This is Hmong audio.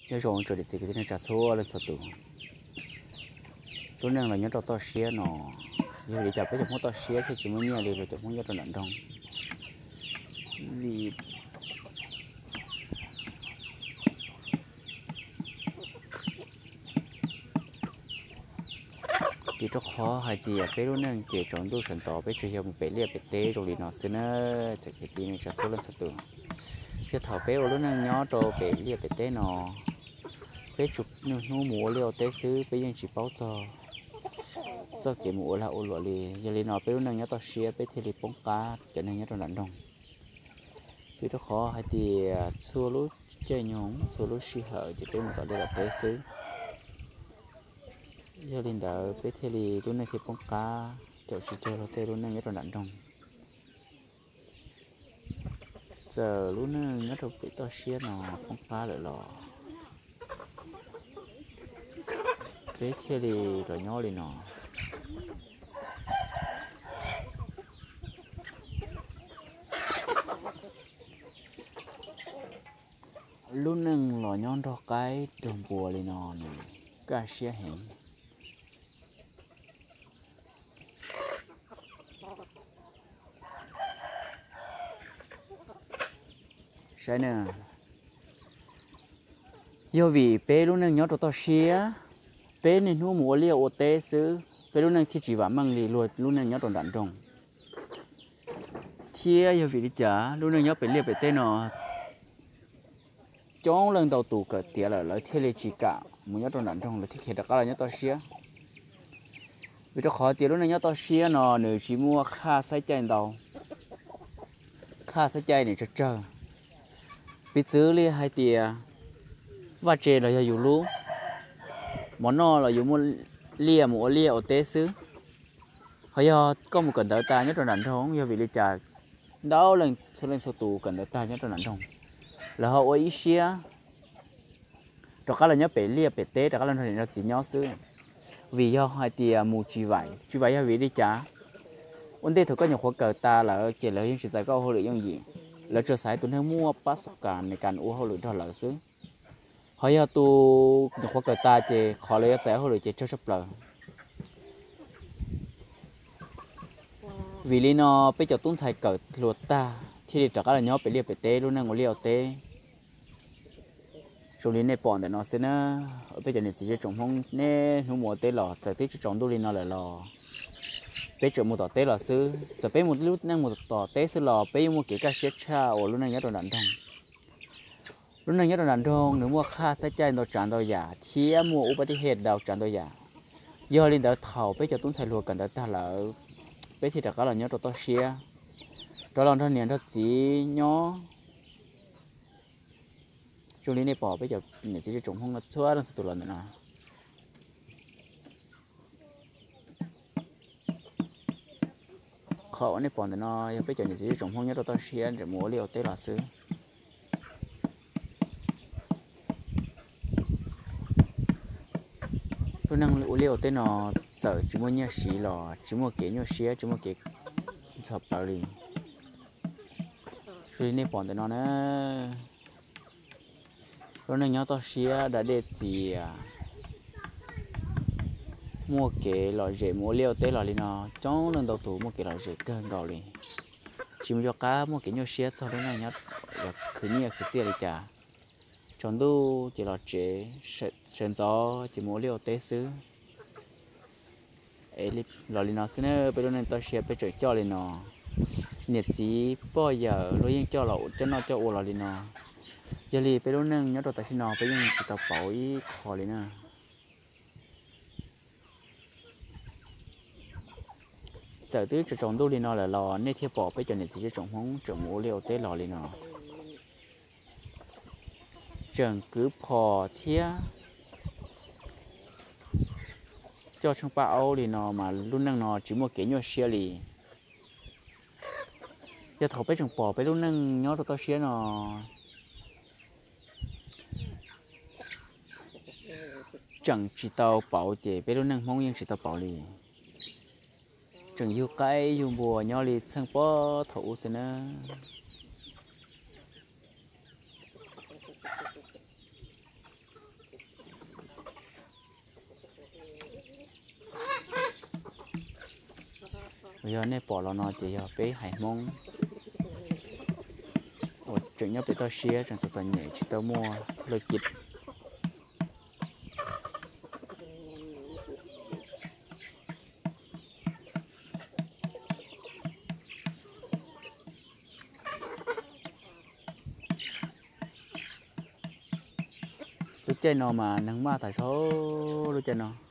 Nyob zoo tsoom niam txiv kwv tij neej tsa txhua leej txhua tus. Lub neej los nyob rau toj siab no, yog li cas peb cov Hmoob toj siab thiaj tsis muaj nyiaj li luag cov Hmoob nyob rau nram nroog? Vim Vim rau qhov hais tias peb lub neej ces tsaus ntuj sawv ntxov peb tsuas yog mus pem liaj pem teb zoo li no xwb na, tsoom kwv tij neej tsa txhua leej txhua tus. Yog thaum peb ua lub neej nyob rau pem liaj pem teb no, peb tsuas niaj hnub mus ua liaj ua teb xwb, peb yeej tsis paub txog txoj kev mus ua lag ua luam li. Yog li no peb lub neej nyob toj siab peb thiaj li poob qab cov neeg nyob rau nram nroog. Vim rau qhov hais tias txhua lub caij nyoog txhua lub sij hawm ces peb mus tom liaj tom teb xwb. Yog li ntawd peb thiaj li lub neej thiaj poob qab caum tsis raug luag tej lub neej nyob rau nram nroog. Txawm lub neej nyob rau pem toj siab no poob qab lawm los peb thiaj li los nyob li no. Lub neej los nyob nrog qaib nrog npua li no nws kaj siab heev. Saib na, yog vim peb lub neej nyob rau toj siab, peb niaj hnub mus ua liaj ua teb xwb, peb lub neej thiaj tsis vam meej li luag lub neej nyob rau nram nroog. Thiab yog vim li cas lub neej nyob pem liaj pem teb no coob leej ntau tus kawm tiav lawm lawv thiaj li tsis kam mus nyob rau nram nroog, lawv thiaj khiav rov qab los nyob toj siab? Vim rau qhov tias lub neej nyob toj siab no nws tsis muaj qhaj xaib caij ntau, qhaj xaib caij nws tsawg tsawg. Piv txwv li hais tias vaj tse los yog yus lub, mov noj los yus muaj liaj mus ua liaj ua teb xwb. Ho yog koj mus kawm ntawv tas nyob rau nram nroog, yog vim li cas ntau leej txhua leej txhua tus kawm ntawv tag nyob rau nram nroog, lawv ho ua ib siab rov qab los nyob pem liaj pem teb, rov qab los nrog niam nrog txiv nyob xwb. Vim yog hais tias mus tsis vaim, tsis vaim yog vim li cas? Ua ntej thaum koj nyuam qhuav kawm tas lawm ces lawv yeej tsis txais koj ua hauj lwm yooj yim, lawv tsuas xaiv tus neeg muaj pab xus kas nes kas ua hauj lwm nrog lawv xwb. Ho yog tus nyuam qhuav kawm tas ces qhov lawv yuav txais ua hauj lwm ces tsawg tshaj plaws. Vim li no peb cov tub ntxhais kawm hluas tag thiaj li rov qab los nyob pem liaj pem teb lub neej ua liaj ua teb zoo li nej pom ntawm no xwb na. Peb cov niam txiv zej tsoom Hmoob niaj hnub mus ua teb los, txawm twb tsaus ntuj li no lawm los peb tseem mus tom teb los xwb. Txawm peb mus lub neej mus tom teb xwb los peb yeej muaj kev kaj siab tshaj uas lub neej nyob rau nram nroog. Lub neej nyob rau nram nroog nws muaj qhaj xaib caij ntau tsav ntau yam thiab muaj ub pab tib hej ntau tsav ntau yam. Yog li ntawd thaum peb cov tub ntxhais hluas kawm ntawv tag lawm, peb thiaj rov qab los nyob rau toj siab, rov los nrog niam nrog txiv nyob. Zoo li nej pom peb cov niam txiv zej tsoom Hmoob no txhua leej txhua tus los ntawm no. Qhov uas nej pom ntawm no yog peb cov niam txiv zej tsoom Hmoob nyob rau toj siab ntawm mus ua liaj ua teb los xwb. Lub neej ua liaj ua teb no txawm tsis muaj nyiaj siv los tsis muaj kev nyuaj siab tsis muaj kev ntxhov plawv li. Zoo li nej pom ntawm no na, lub neej nyob toj siab da dej txias, muaj kev lom zem mus ua liaj ua teb los li no, coob leej ntau tus muaj kev lom zem kawg nkaus li. Tsis mus yog qab muaj kev nyuaj siab txog lub neej nyob khwv nyiaj khwv txiaj li cas. Tsaus ntuj ces los tsev, sawv ntxov ces mus ua liaj ua teb xwb. Los li no xwb na, peb lub neej toj siab peb tseem coj li no. Niam txiv poj yawm luag yeej coj los coj noj coj ua los li no. Yog li peb lub neej nyob rau tam sim no peb yeej tsis tau pauv ib qho li na. Txawm twb tsaus ntuj li no lawm los nej thiaj pom peb cov niam txiv zej tsoom Hmoob tseem mus ua liaj ua teb los li no. Tseem kwv phom thiab coj tsheej paj aub li no mas lub neej no tsis muaj kev nyuaj siab li. Yog thaum peb tseem pom peb lub neej nyob rau toj siab no tseem tsis tau pauv ces peb lub neej Hmoob yeej tsis tau pauv li. Tseem yug qaib yug npua nyob li txheej pob thaum ub xwb na. Uas yog nej pom los no ces yog peb haiv Hmoob uas tseem nyob pem toj siab tseem txom txom nyem tsis tau muaj thaj luj ci. Lub caij no mas neeg maj tas zog lub caij no.